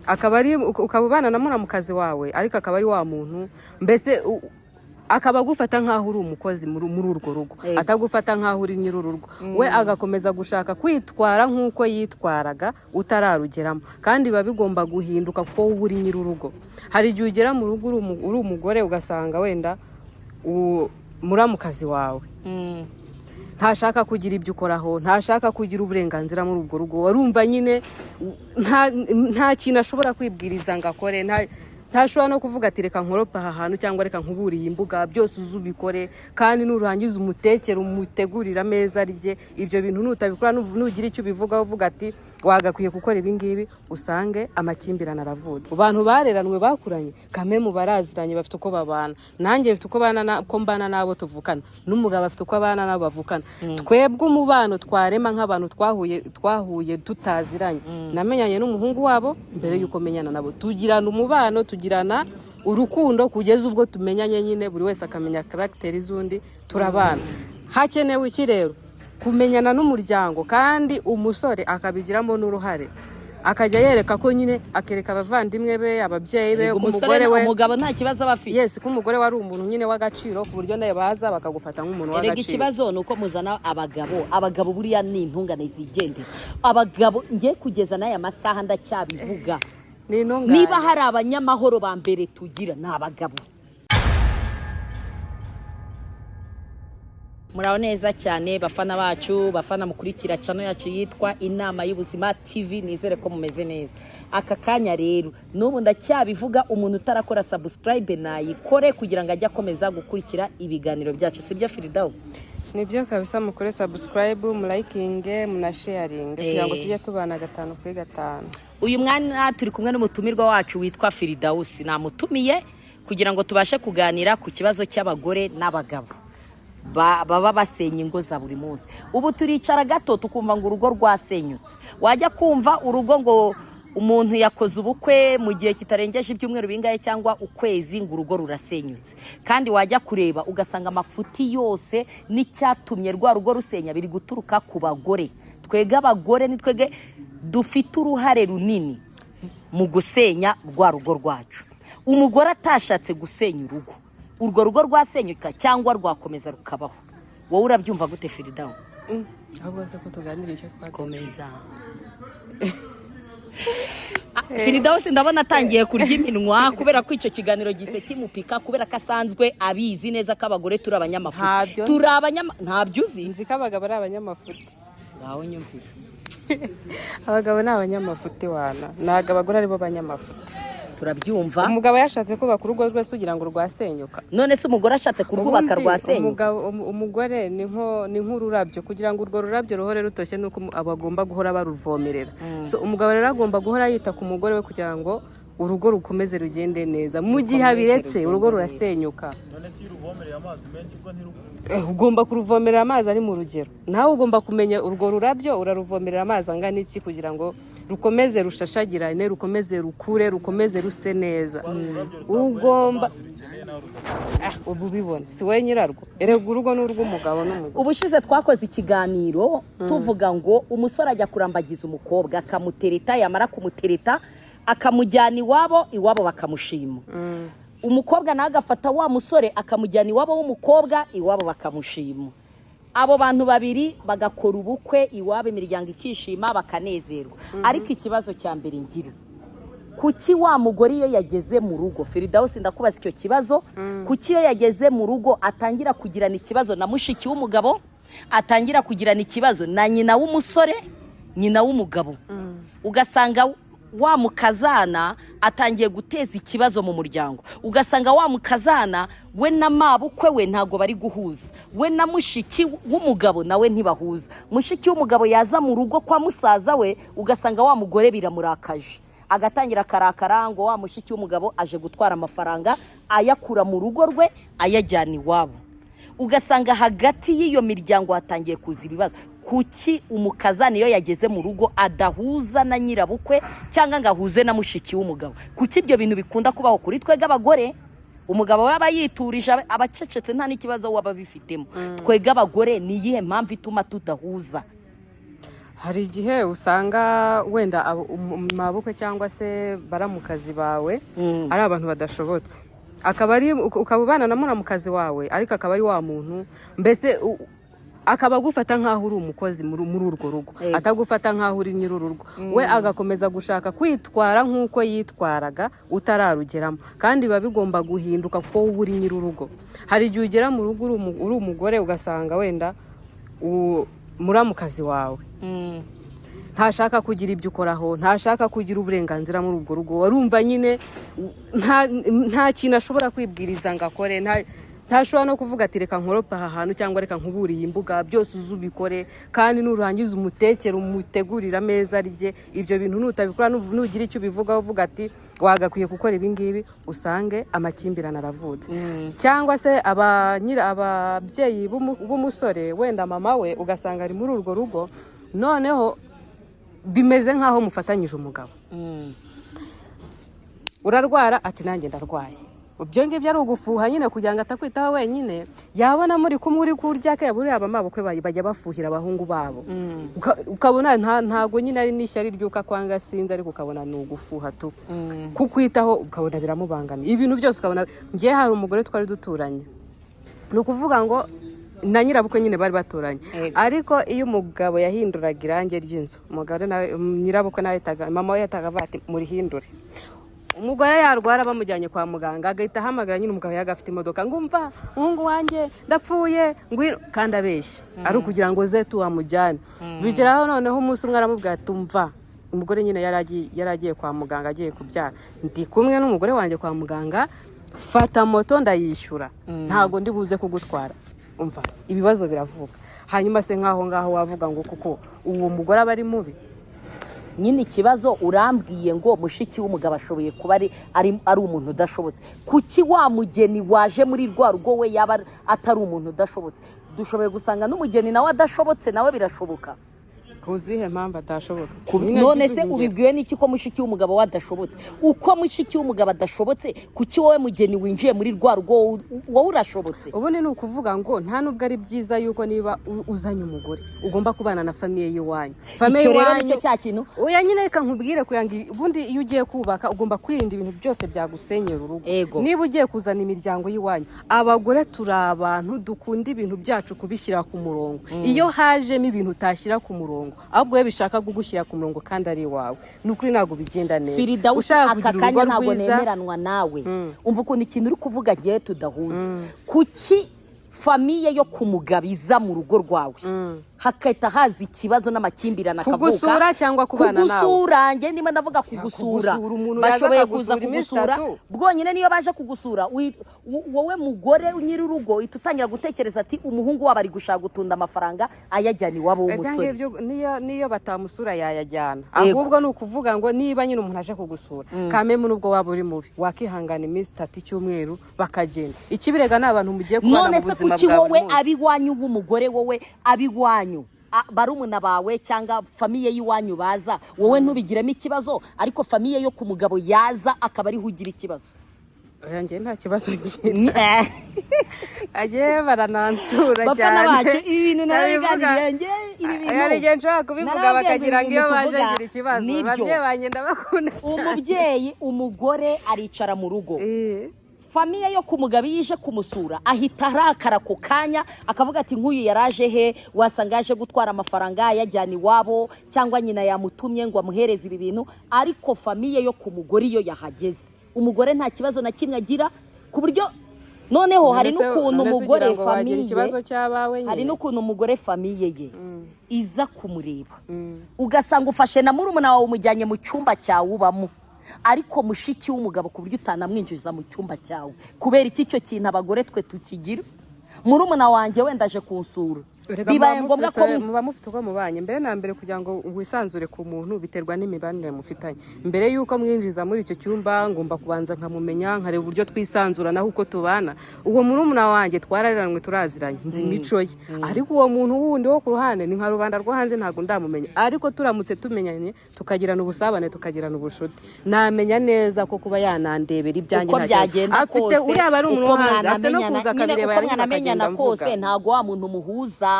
Akaba ari ukaba ubana na muramukazi wawe, ariko akaba ari wa muntu mbese akaba agufata nk'aho uri umukozi muri urwo rugo, atagufata nk'aho uri nyir'urugo. We agakomeza gushaka kwitwara nk'uko yitwaraga utararugeramo, kandi biba bigomba guhinduka kuko wowe uri nyir'urugo. Hari igihe ugera mu rugo uri umugore, ugasanga wenda muramukazi wawe ntashaka kugira ibyo ukoraho, ntashaka kugira uburenganzira muri urwo rugo. Warumva nyine nta kintu ashobora kwibwiriza ngo akore, ntashobora no kuvuga ati: "Reka nkorope aha hantu" cyangwa "Reka nkubure iyi mbuga." Byose uze ubikore, kandi nurangiza umutekere, umutegurire ameza arye. Ibyo bintu nutabikora, nugira icyo ubivugaho, uvuga ati: "Wagakwiye gukora ibi ngibi," usange amakimbirane aravuga. Abantu bareranwe, bakuranye kamemu, baraziranye, bafite uko babana. Nanjye mfite uko bana ko mbana n'abo tuvukana, n'umugabo afite uko abana n'abo bavukana. Twebwe umubano twarema nk'abantu twahuye tutaziranye, namenyanye n'umuhungu wabo mbere y'uko menyana nabo, tugirana umubano, tugirana urukundo kugeza ubwo tumenyanye nyine, buri wese akamenya caractère z'undi, turabana. Hakenewe iki rero? Kumenyana n'umuryango, kandi umusore akabigiramo n'uruhare, akajya yereka ko nyine, akereka abavandimwe be, ababyeyi be, ko umusore umugore we umugabo nta kibazo aba afite. Yes, ko umugore we ari umuntu nyine w'agaciro, ku buryo nawe baza bakagufata nk'umuntu Erega w'agaciro. ikibazo ni uko muzana abagabo. Abagabo buriya ni intungane zigendera. Abagabo, ngiye kugeza n'aya masaha ndacyabivuga, Ni intungane. niba hari abanyamahoro ba mbere tugira, ni abagabo. Muraho neza cyane, bafana bacu, bafana mukurikira channel yacu yitwa Inama y'Ubuzima TV. Nizere ko mumeze neza aka kanya. Rero n'ubu ndacyabivuga, umuntu utarakora subscribe nayikore kugira ngo ajye akomeza gukurikira ibiganiro byacu. Sibyo, Firidawu? Nibyo kabisa, mukore subscribe, mulayikinge, munasharinge kugira ngo tujye tubana gatanu kuri gatanu. Uyu mwanya turi kumwe n'umutumirwa wacu witwa Firidawusi. Namutumiye kugira ngo tubashe kuganira ku kibazo cy'abagore n'abagabo baba basenya ingo za buri munsi. Ubu turicara gato tukumva ngo urugo rwasenyutse, wajya kumva urugo ngo umuntu yakoze ubukwe mu gihe kitarengeje ibyumweru bingahe cyangwa ukwezi, ngo urugo rurasenyutse. Kandi wajya kureba ugasanga amafuti yose n'icyatumye rwa rugo rusenya biri guturuka ku bagore. Twebwe abagore ni twebwe dufite uruhare runini mu gusenya rwa rugo rwacu. Umugore atashatse gusenya urugo, urwo rugo rwasenyuka cyangwa rwakomeza rukabaho? Wowe urabyumva gute, Firidawu? Ahubwo se ko tuganira icyo twaganira? Komeza. Firidawusi ndabona atangiye kurya iminwa kubera ko icyo kiganiro gise kimupika, kubera ko asanzwe abizi neza ko abagore turi abanyamafuti. Ntabyo nzi. Turi abanyama, ntabyo uzi? Nzi ko abagabo ari abanyamafuti. Ngaho nyumvira. Abagabo ni abanyamafuti wana, ntabwo abagore aribo banyamafuti. Turabyumva. Umugabo yashatse kubaka urugo rwe se, ugira ngo rwasenyuka? None se umugore ashatse kurwubaka Ubundi rwasenyuka? Umugore ni nk'ururabyo. Kugira ngo urwo rurabyo ruhore rutoshye nuko bagomba guhora baruvomerera. So umugabo rero agomba guhora yita ku mugore we kugira ngo urugo rukomeze rugende neza. Mu gihe Rukomeze abiretse, rugende urugo neza. rurasenyuka. None se iyo uruvomereye amazi menshi, ubwo ntirupfa? Ugomba kuruvomerera amazi ari mu rugero. Nawe ugomba kumenya urwo rurabyo uraruvomerera amazi angana iki kugira ngo rukomeze rushashagirane, rukomeze rukure, rukomeze ruse neza. Ururabyo rutaguhereza Ugomba amazi rukeneye, nawe rugakura. Ah, ubu ubibona si wowe nyirarwo. Erega urugo ni urw'umugabo n'umugore. Ubushize twakoze ikiganiro tuvuga ngo umusore ajya kurambagiza umukobwa, akamutereta, yamara kumutereta akamujyana iwabo, iwabo bakamushima. Umukobwa nawe agafata wa musore akamujyana iwabo w'umukobwa, iwabo bakamushima. Abo bantu babiri bagakora ubukwe iwabo, imiryango ikishima, bakanezerwa. Ariko ikibazo cya mbere ngira, kuki wa mugore iyo yageze mu rugo, Firidawusi ndakubaza icyo kibazo, kuki iyo yageze mu rugo atangira kugirana ikibazo na mushiki w'umugabo, atangira kugirana ikibazo na nyina w'umusore, nyina w'umugabo, ugasanga wa mukazana atangiye guteza ikibazo mu muryango, ugasanga wa mukazana we na mabukwe we ntabwo bari guhuza, we na mushiki w'umugabo nawe ntibahuza, mushiki w'umugabo yaza mu rugo kwa musaza we, ugasanga wa mugore biramurakaje, agatangira akarakara ngo wa mushiki w'umugabo aje gutwara amafaranga, ayakura mu rugo rwe ayajyana iwabo, ugasanga hagati y'iyo miryango hatangiye kuza ibibazo? Kuki umukazana iyo yageze mu rugo adahuza na nyirabukwe cyangwa ngo ahuze na mushiki w'umugabo? Kuki ibyo bintu bikunda kubaho kuri twebwe abagore? Umugabo we aba yiturije, aba acecetse, nta n'ikibazo waba abifitemo. Twebwe abagore ni iyihe mpamvu ituma tudahuza? Hari igihe usanga wenda mabukwe cyangwa se baramukazi bawe ari abantu badashobotse, akaba ari ukaba ubana na muramukazi wawe, ariko akaba ari wa muntu mbese akaba agufata nk'aho uri umukozi muri urwo rugo, atagufata nk'aho uri nyir'urugo. We agakomeza gushaka kwitwara nk'uko yitwaraga utararugeramo, kandi biba bigomba guhinduka kuko wowe uri nyir'urugo. Hari igihe ugera mu rugo uri umugore, ugasanga wenda muramukazi wawe ntashaka kugira ibyo ukoraho, ntashaka kugira uburenganzira muri urwo rugo. Warumva nyine nta kintu ashobora kwibwiriza ngo akore, ntashobora no kuvuga ati reka nkorope aha hantu cyangwa reka nkubure iyi mbuga. Byose uze ubikore, kandi nurangiza umutekere, umutegurire ameza arye. Ibyo bintu nutabikora, nugira icyo ubivugaho, uvuga ati wagakwiye gukora ibi ngibi, usange amakimbirane aravutse. Cyangwa se ababyeyi b'umusore, wenda mama we, ugasanga ari muri urwo rugo, noneho bimeze nk'aho mufatanyije umugabo. Urarwara, ati nanjye ndarwaye. Ibyo ngibyo ari ugufuha nyine kugira ngo atakwitaho wenyine. Yabona muri kumwe uri kurya ke, buriya abamabukwe bajya bafuhira abahungu babo. Ukabona ntago nyine ari n'ishyari ry'uko akwanga, sinzi, ariko ukabona ni ugufuha tu. Kukwitaho ukabona biramubangamiye, ibintu byose ukabona. Ngiye, hari umugore twari duturanye, ni ukuvuga ngo na nyirabukwe nyine bari baturanye. Ariko iyo umugabo yahinduraga irangi ry'inzu, umugore nawe, nyirabukwe nawe yahitaga, mama we yahitaga avuga ati murihindure. Umugore yarwara bamujyanye kwa muganga, agahita ahamagara nyine umugabo yaga afite imodoka, ngo umva umuhungu wanjye ndapfuye ngwino, kandi abeshya ari ukugira ngo ze tuwamujyane. Bigeraho noneho umunsi umwe aramubwira ati umva, umugore nyine yari agiye kwa muganga, agiye kubyara, ndi kumwe n'umugore wanjye kwa muganga, fata moto ndayishyura, ntago ndi buze kugutwara. Umva, ibibazo biravuka. Hanyuma se nk'aho ngaho wavuga ngo kuko uwo mugore aba ari mubi? Nyine ikibazo urambwiye ngo mushiki w'umugabo ashoboye kuba ari umuntu udashobotse. Kuki wa mugeni waje muri rwa rugo we yaba atari umuntu udashobotse? Dushoboye gusanga n'umugeni nawe adashobotse, nawe birashoboka. Ku zihe mpamvu atashoboka? None se ubibwiwe n'iki ko mushiki w'umugabo we adashobotse? Uko mushiki w'umugabo adashobotse, kuki wowe mugeni winjiye muri rwa rugo wowe urashobotse? Ubundi ni ukuvuga ngo nta nubwo ari byiza yuko niba uzanye umugore ugomba kubana na famille y'iwanyu, famille Icyo rero y'iwanyu. nicyo cya kintu. Oya nyine, reka nkubwire, kugira ngo ubundi iyo ugiye kubaka ugomba kwirinda ibintu byose byagusenyera urugo. Niba ugiye kuzana imiryango y'iwanyu, abagore turi abantu dukunda ibintu byacu kubishyira ku murongo. Iyo hajemo ibintu utashyira ku murongo, ahubwo we bishaka kugushyira ku murongo kandi ari iwawe, ni ukuri ntabwo bigenda neza. Firidawusi, Ushaka aka kugira kanya urugo ntabwo rwiza. nemeranwa nawe. Umva ukuntu ikintu uri kuvuga ngewe tudahuza. Kuki famille yo kumugabiza mu rugo rwawe hakahita haza ikibazo n'amakimbirane akavuka? Kugusura cyangwa kubana nawe? Kugusura, njye ndimo ndavuga kugusura. Kugusura, umuntu yaza Bashoboye kuza akagusura iminsi kugusura 3. Bwonyine niyo baje kugusura, wowe mugore nyir'urugo uhita utangira gutekereza ati umuhungu wabo ari gushaka gutunda amafaranga ayajyana iwabo Ibyo w'umusore. ngibyo niyo batamusura yayajyana. Yego. Ahubwo ni ukuvuga ngo niba nyine umuntu aje kugusura, kamemu nubwo waba uri mubi, wakihangana iminsi 3, icyumweru, bakagenda. Ikibirega ni abantu mugiye kubana None mu se buzima kuki bwa buri wowe munsi. ab'iwanyu w'umugore, wowe ab'iwanyu, barumuna bawe cyangwa famille y'iwanyu baza, wowe ntubigiremo ikibazo, ariko famille yo ku mugabo yaza akaba ariho ugira ikibazo? Oya, njye nta kibazo ngira. Agiye baranansura Bafana cyane. bacu, ibi bintu Ndabivuga. narabiganiriye njye, ibi bintu Hari igihe nshobora kubivuga narababwiye ngo bakagira ngo ibi iyo bintu baje tuvuga ngira ikibazo. nibyo. Ababyeyi banjye ndabakunda cyane. Umubyeyi, umugore aricara mu rugo, famille yo ku mugabo iyo ije kumusura ahita arakara ako kanya, akavuga ati nk'uyu yaraje he? Wasanga yaje gutwara amafaranga ayajyana iwabo, cyangwa nyina yamutumye ngo amuhereze ibi bintu. Ariko famille yo ku mugore iyo yahageze, umugore nta kibazo na kimwe agira, ku buryo noneho hari n'ukuntu None se umugore ugira ngo wagira famille ikibazo cy'abawe nyine? Hari n'ukuntu umugore famille ye iza kumureba, ugasanga ufashe na murumuna wawe umujyanye mu cyumba cyawe ubamo, ariko mushiki w'umugabo ku buryo utanamwinjiza mu cyumba cyawe. Kubera iki icyo kintu abagore twe tukigira? Murumuna wanjye wenda aje kunsura, Erega bibaye muba ngombwa ko muba mufite uko mubanye. Mbere na mbere, kugira ngo wisanzure ku muntu biterwa n'imibanire mufitanye. Mbere y'uko mwinjiza muri icyo cyumba, ngomba kubanza nkamumenya, nkareba uburyo twisanzura naho uko tubana. Uwo murumuna wanjye twarariranwe, turaziranye, nzi imico ye. Ariko uwo muntu wundi wo ku ruhande ni nka rubanda rwo hanze, ntabwo ndamumenya. Ariko turamutse tumenyanye, tukagirana ubusabane, tukagirana ubushuti, namenya neza ko kuba yanandebera ibyanjye Uko nta kibazo. byagenda Afite kose, uriya aba ari umuntu uko wo hanze, afite no mwanamenyana kuza nyine, akabireba, uko yarangiza mwanamenyana akagenda mvuga. kose, ntabwo wa muntu muhuza.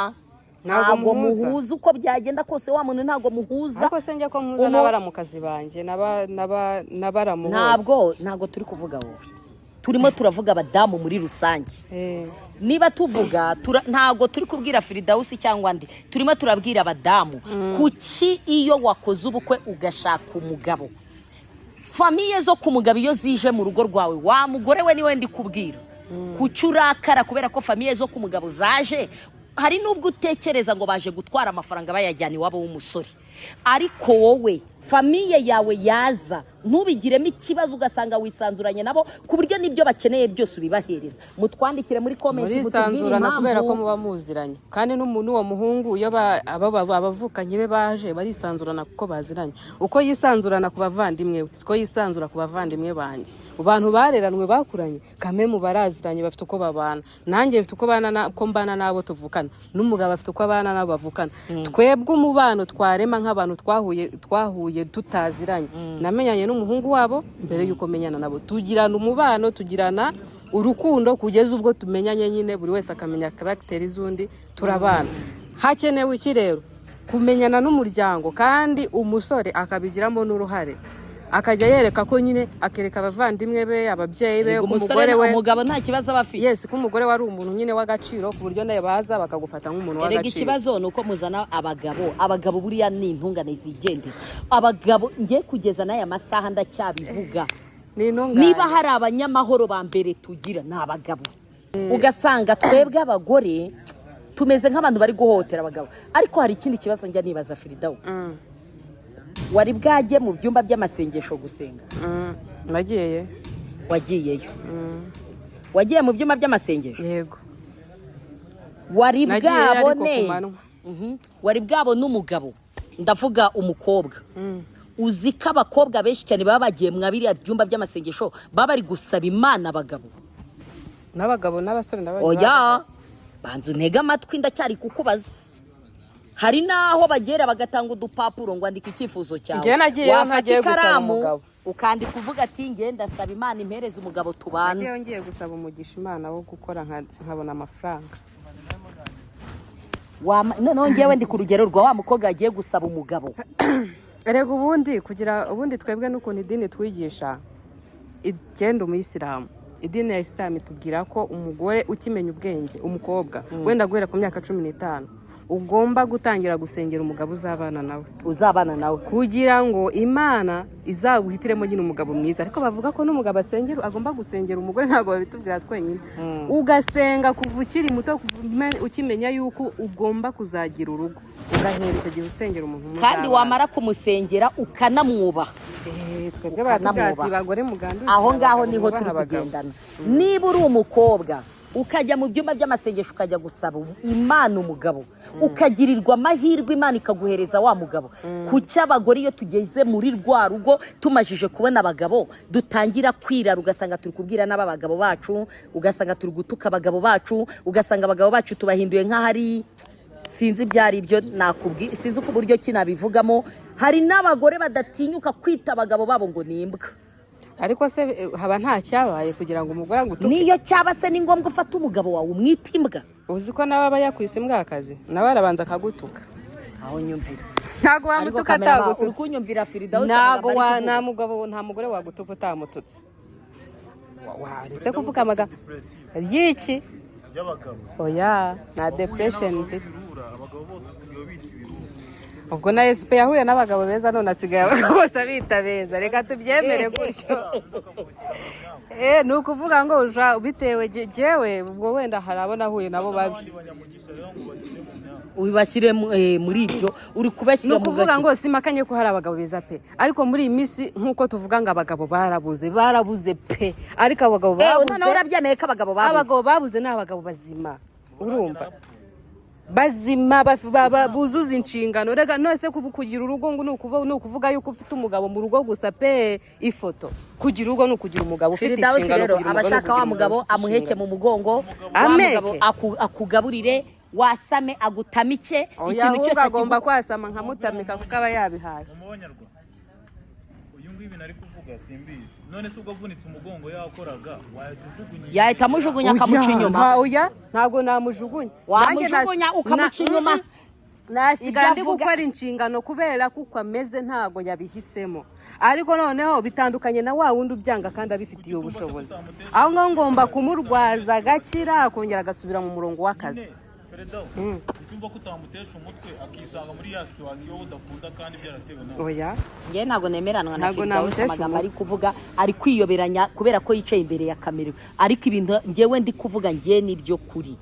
Ntabwo Ntabwo muhuza. muhuza. Uko byagenda kose, wa muntu ntabwo muhuza. Ariko se njya ko muhuza n'abaramukazi banjye n'abaramu bose. Ntabwo turi kuvuga wowe, turimo turavuga abadamu muri rusange. Niba tuvuga ntabwo turi kubwira Firidawusi cyangwa andi, turimo turabwira abadamu. Kuki iyo wakoze ubukwe ugashaka umugabo, famille zo ku mugabo iyo zije mu rugo rwawe, wa mugore we, niwe ndi kubwira, kuki urakara kubera ko famille zo ku mugabo zaje? Hari n'ubwo utekereza ngo baje gutwara amafaranga bayajyana iwabo w'umusore, ariko wowe famille yawe yaza ntubigiremo ikibazo, ugasanga wisanzuranye nabo ku buryo n'ibyo bakeneye byose ubibahereza. Mutwandikire muri comment, mutubwire Murisanzurana kubera ko impamvu. muba muziranye, kandi n'uwo muhungu iyo abavukanyi be baje barisanzurana kuko baziranye. Uko yisanzurana ku bavandimwe we siko yisanzura ku bavandimwe banjye. Mu bantu bareranwe, bakuranye, kamemu baraziranye, bafite uko babana. Nanjye mfite uko bana uko mbana n'abo tuvukana, n'umugabo afite uko abana n'abo bavukana. Twebwe umubano twarema nk'abantu twahuye tutaziranye, namenyanye n'umuhungu wabo mbere y'uko menyana nabo, tugirana umubano, tugirana urukundo kugeza ubwo tumenyanye nyine, buri wese akamenya caractère z'undi, turabana. Hakenewe iki rero? Kumenyana n'umuryango, kandi umusore akabigiramo n'uruhare, akajya yereka ko nyine, akereka abavandimwe be, ababyeyi be, ko Umusore umugore we umugabo nta kibazo aba afite. Yes, ko umugore we ari umuntu nyine w'agaciro, ku buryo nawe baza bakagufata nk'umuntu Erega w'agaciro. ikibazo ni uko muzana abagabo. Abagabo buriya ni intungane zigendera. Abagabo, ngiye kugeza n'aya masaha ndacyabivuga, Ni intungane. niba hari abanyamahoro ba mbere tugira ni abagabo. Ugasanga twebwe abagore tumeze nk'abantu bari guhohotera abagabo. Ariko hari ikindi kibazo njya nibaza, Firidawu. Wari bwajye mu byumba by'amasengesho gusenga? Nagiye. Wagiyeyo? Wagiye mu byumba by'amasengesho? Yego. Wari Nagiyeyo ariko bwabone ku manywa. Wari bwabone umugabo, ndavuga umukobwa, uzi ko abakobwa benshi cyane baba bagiye mwa biriya byumba by'amasengesho, baba bari gusaba Imana abagabo? N'abagabo n'abasore ndabagira. Oya, banza untege amatwi, ndacyari kukubaza. Hari n'aho bagera bagatanga udupapuro ngo andika icyifuzo cyawe. Njyewe nagiyeyo Wafata ntagiye gusaba ikaramu umugabo. ukandika uvuga ati: "Nge ndasaba Imana impereze umugabo tubana." Nagiyeyo ngiye gusaba umugisha Imana wo gukora nkabona amafaranga. Noneho ngewe ndi ku rugero rwa wa mukobwa yagiye gusaba umugabo. Erega ubundi kugira ubundi twebwe n'ukuntu idini twigisha, igenda umuyisilamu, idini ya Isilamu itubwira ko umugore ukimenya ubwenge, umukobwa wenda guhera ku myaka 15, ugomba gutangira gusengera umugabo uzabana nawe. Uzabana nawe. Kugira ngo Imana izaguhitiremo nyine umugabo mwiza. Ariko bavuga ko n'umugabo asengera, agomba gusengera umugore, ntabwo babitubwira twenyine. Ugasenga kuva ukiri muto, kuva ukimenya yuko ugomba kuzagira urugo, ugahera icyo gihe usengera umuntu Kandi muzabana. wamara kumusengera ukanamwubaha. Twebwe baratubwira ati: Ukanamwubaha. "Bagore mugandukire Aho ngaho abagabo, niho mwubahe turi abagabo." kugendana. Niba uri umukobwa ukajya mu byumba by'amasengesho, ukajya gusaba Imana umugabo, ukagirirwa amahirwe Imana ikaguhereza wa mugabo, kuki abagore iyo tugeze muri rwa rugo tumajije kubona abagabo dutangira kwirara, ugasanga turi kubwira n'aba bagabo bacu, ugasanga turi gutuka abagabo bacu, ugasanga abagabo bacu tubahinduye nk'aho ari sinzi ibyo ari byo nakubwi, sinzi uko uburyo ki nabivugamo. Hari n'abagore badatinyuka kwita abagabo babo ngo ni imbwa. Ariko se haba nta cyabaye kugira ngo umugore agutuke? Niyo cyaba se ni ngombwa ufate umugabo wawe umwite imbwa? Uzi ko nawe aba yakwise imbwakazi, nawe arabanza akagutuka. Aho nyumvira. Ntabwo Ariko wamutuka kamera, uri atagututse. kunyumvira, Firidawusi? Ntabwo Amagambo wa ari nta kuvuga. mugabo, nta mugore wagutuka utamututse. Waretse kuvuga amagambo y'iki? Y'abagabo. Oya, nta depression mfite. Ibirura, abagabo bose usigaye bita ibirura. Ubwo na esipe yahuye n'abagabo beza, none asigaye abagabo bose abita beza. Reka tubyemere gutyo. Ni ukuvuga ngo bitewe jyewe ubwo wenda hari abo nahuye nabo babi. Abandi banyamugisha rero ngo bashyire mu myanya. Ubashyire muri ibyo uri Ni kubashyira mu ukuvuga gake. ngo simakanye ko hari abagabo beza pe, ariko muri iyi minsi nk'uko tuvuga ngo abagabo barabuze, barabuze pe, ariko abagabo babuze Noneho urabyemeye ko abagabo babuze? Abagabo babuze ni abagabo bazima, urumva, bazima buzuza inshingano. Reka none se kugira urugo ngo ni ukuvuga yuko ufite umugabo mu rugo gusa pe? Ifoto kugira urugo ni ukugira umugabo ufite Firidawusi inshingano. rero Kugira umugabo ni abashaka ukugira wa mugabo ufite amuheke inshingano. mu mugongo, wa Ameke. mugabo akugaburire, wasame agutamike, Oya, ikintu ahubwo cyose agomba kwasama nkamutamika kuko aba yabihashye. Mu banyarwanda uyu nguyu. ibintu ari kuvuga simbizi. None se ubwo avunitse umugongo yakoraga, wahita ujugunya? Yahita amujugunya, akamuca Oya, inyuma. Oya, ntabwo namujugunya. Wamujugunya ukamuca inyuma. Nasigara ndi Ibyo avuga- gukora inshingano kubera kuko ameze, ntabwo yabihisemo. Ariko noneho bitandukanye na wa wundi ubyanga kandi abifitiye ubushobozi. Aho ngaho ngomba kumurwaza agakira, akongera agasubira mu murongo w'akazi. Nyine Fereda, ucyumva ko utamutesha umutwe akisanga muri ya situation wowe udakunda kandi byaratewe nawe? Oya. Njye ntabwo nemeranwa na Ntabwo Firdausi. namutesha Amagambo umutwe. ari kuvuga, ari kwiyoberanya kubera ko yicaye imbere ya kamera, ariko ibintu njyewe ndi kuvuga njye nibyo kuri.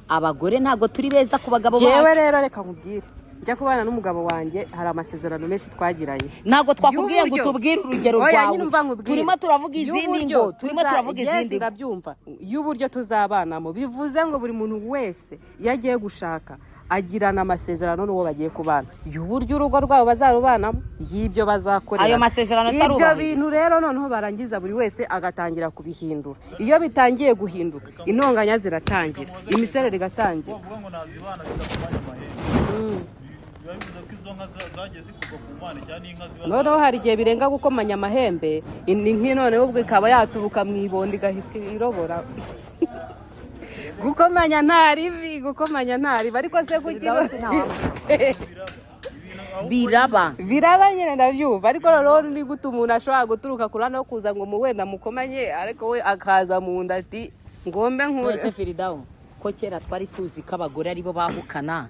Abagore ntabwo turi beza ku bagabo Jewe bacu. rero reka nkubwire, njya kubana n'umugabo wanjye hari amasezerano menshi twagiranye. Ntabwo twakubwiye ngo Y'uburyo- utubwire urugero Oya, rwawe. nyine umva nkubwire. Turimo turavuga izindi Y'uburyo ngo turimo turavuga Yes, izindi ngo. Ndabyumva, y'uburyo tuzabanamo. Bivuze ngo buri muntu wese iyo agiye gushaka agirana amasezerano n'uwo bagiye kubana, y'uburyo urugo rwabo bazarubanamo, y'ibyo bazakorera. Ayo masezerano se Ibyo arubahirizwa? bintu rero noneho barangiza buri wese agatangira kubihindura. Iyo bitangiye guhinduka, intonganya ziratangira, imisereri igatangira. Bavuga ngo nazibana zidakomanya amahembe, biba bivuze ko izo nka zagiye zikurwa ku Mana cyangwa n'inka ziba Noneho hari igihe birenga gukomanya amahembe, ni nk'i noneho ubwo ikaba yaturuka mu ibondo igahita irobora. Gukomanya nta ribi, gukomanya nta ribi, ariko se kugira Biraba. Biraba nyine, ndabyumva, ariko noneho ni gute umuntu ashobora guturuka ku ruhande wo kuza ngo mu wenda mukomanye, ariko we akaza mu nda ati ngombe nkure? None se Firidawo, ko kera twari tuzi ko abagore aribo bahukana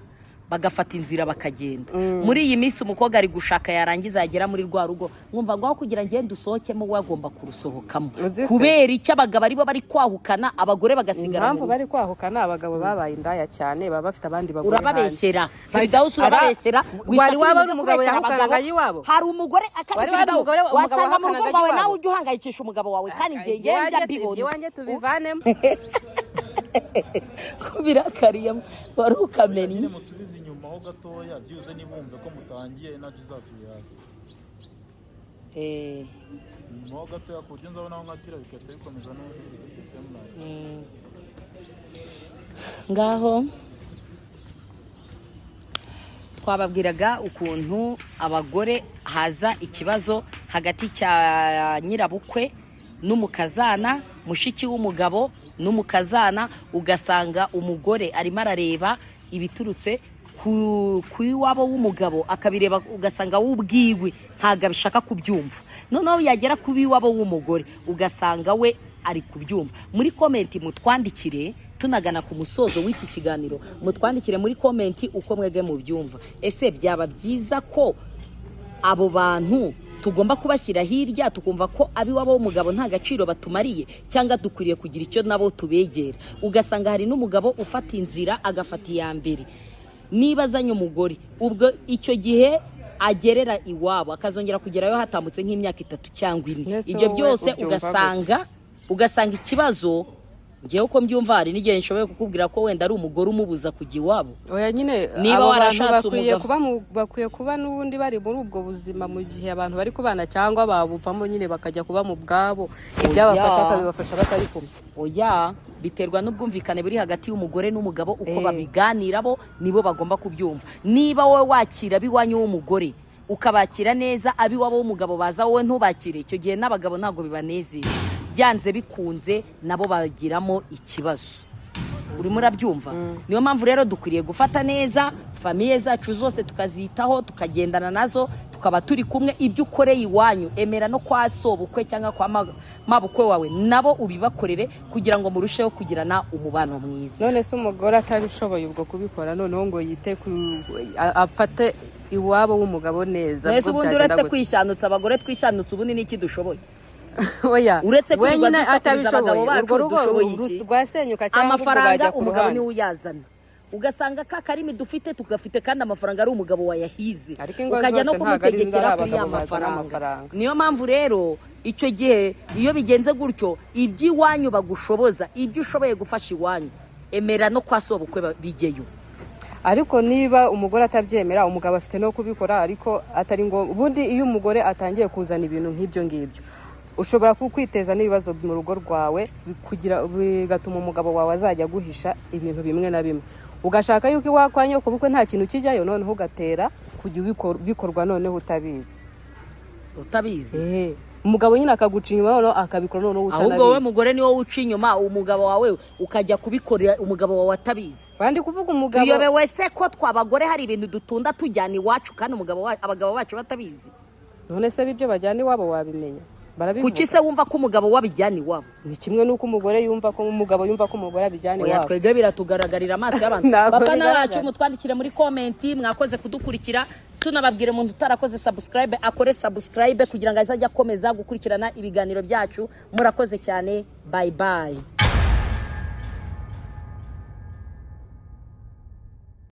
bagafata inzira bakagenda, muri iyi minsi umukobwa ari gushaka, yarangiza yagera muri rwa rugo, nkumva ngo aho kugira ngende usohokemo, we agomba kurusohokamo. Uzi se? Kubera icyo abagabo aribo bari kwahukana, abagore bagasigara Impamvu mu rugo? bari kwahukana, abagabo babaye indaya cyane, baba bafite abandi bagore hanze. Urababeshyera Firidawusi, urababeshyera. Wari Wishaka wabona ibintu byo umugabo kubeshyera yahukanaga abagabo. iwabo? Hari umugore akandi Wari wabona Firidawusi, umugabo wasanga mu rugo wahukanaga rwawe iwabo? nawe ujya uhangayikisha umugabo wawe, kandi njye njye njya mbibona. Iwanjye tubivanemo. Kubirakariye wari ukamenya. Nyine musubize inyuma ho gatoya, byibuze niba wumva ko mutangiye nabyo uzasubira hasi inyuma ho gatoya, ku buryo nzabona aho nkatira bigahita bikomeza n'ubundi the same line. Ngaho twababwiraga ukuntu abagore haza ikibazo hagati cya nyirabukwe n'umukazana, mushiki w'umugabo n'umukazana, ugasanga umugore arimo arareba ibiturutse ku iwabo w'umugabo, akabireba ugasanga we ubwiwe ntabwo abishaka kubyumva. Noneho yagera ku iwabo w'umugore ugasanga we ari kubyumva. Muri comment mutwandikire, tunagana ku musozo w'iki kiganiro, mutwandikire muri comment uko mwebwe mubyumva. Ese byaba byiza ko abo bantu tugomba kubashyira hirya, tukumva ko ab'iwabo w'umugabo nta gaciro batumariye, cyangwa dukwiriye kugira icyo nabo tubegera? Ugasanga hari n'umugabo ufata inzira, agafata iya mbere, niba azanye umugore, ubwo icyo gihe agerera iwabo akazongera kugerayo hatambutse nk'imyaka 3 cyangwa 4. Ese Ibyo wowe byose ubyumva? ugasanga ikibazo, ngewe uko mbyumva, hari n'igihe nshoboye kukubwira ko wenda ari umugore umubuza kujya iwabo. Oya nyine, Niba abo bantu warashatse bakwiye umugabo. kuba bakwiye kuba n'ubundi bari muri ubwo buzima mu gihe abantu bari kubana, cyangwa babuvamo nyine bakajya kuba mu bwabo, ibyabafasha bakabibafasha batari kumwe. Oya, biterwa n'ubwumvikane buri hagati y'umugore n'umugabo, uko babiganirabo nibo bagomba kubyumva. Niba wowe wakira ab'iwanyu w'umugore ukabakira neza, ab'iwabo w'umugabo baza wowe ntubakire, icyo gihe n'abagabo ntabwo bibanezeza, byanze bikunze nabo bagiramo ikibazo. Urimo urabyumva? Niyo mpamvu rero dukwiriye gufata neza famille zacu zose, tukazitaho, tukagendana nazo, tukaba turi kumwe. Ibyo ukoreye iwanyu, emera no kwa sobukwe cyangwa kwa mabukwe wawe nabo ubibakorere, kugira ngo murusheho kugirana umubano mwiza. None se umugore atabishoboye ubwo kubikora, noneho ngo yite ku afate iwabo w'umugabo neza, Mbese ubwo ubundi byagenda uretse gute? kwishanutsa, abagore twishanutse, ubundi ni iki dushoboye? Oya, Uretse kwirirwa wenyine dusakuriza atabishoboye, abagabo bacu, urwo rugo dushoboye iki? rwasenyuka cyangwa ubwo Amafaranga bajya ku umugabo ruhande. niwe uyazana, ugasanga ka karimi dufite tugafite kandi amafaranga ari umugabo wayahize, Ariko ingo ukajya no zose ntabwo ari kumutegekera ari kuri ya abagabo bazana mafaranga. amafaranga. Niyo mpamvu rero icyo gihe iyo bigenze gutyo, iby'iwanyu bagushoboza, ibyo ushoboye gufasha iwanyu, emera no kwa sobukwe bijyeyo. Ariko niba umugore atabyemera, umugabo afite no kubikora, ariko atari ngombwa. Ubundi iyo umugore atangiye kuzana ibintu nk'ibyo ngibyo, ushobora kwiteza n'ibibazo mu rugo rwawe, kugira bigatuma umugabo wawe azajya aguhisha ibintu bimwe na bimwe, ugashaka yuko iwawe kwa nyoko bukwe nta kintu kijyayo, noneho ugatera kujya bikorwa noneho utabizi. Utabizi. Umugabo nyine akaguca inyuma, noneho akabikora noneho Ahubwo wowe utanabizi. mugore ni wowe uca inyuma umugabo wawe, ukajya kubikorera umugabo wawe atabizi. Bandi kuvuga umugabo. Tuyobewe se ko twabagore hari ibintu dutunda tujyana iwacu kandi abagabo bacu batabizi? None se ibyo bajyana iwabo wabimenya? Barabivuga. Kuki se wumva ko umugabo wabijyana iwabo? Ni kimwe n'uko umugore yumva ko umugabo yumva ko umugore abijyana Oya, iwabo. twebwe biratugaragarira amaso y'abantu. Ntabwo Bafana bigaragara. bacu, mutwandikire muri comment. Mwakoze kudukurikira. Tunababwira, umuntu utarakoze subscribe akore subscribe kugira ngo azajye akomeza gukurikirana ibiganiro byacu. Murakoze cyane, bye bye.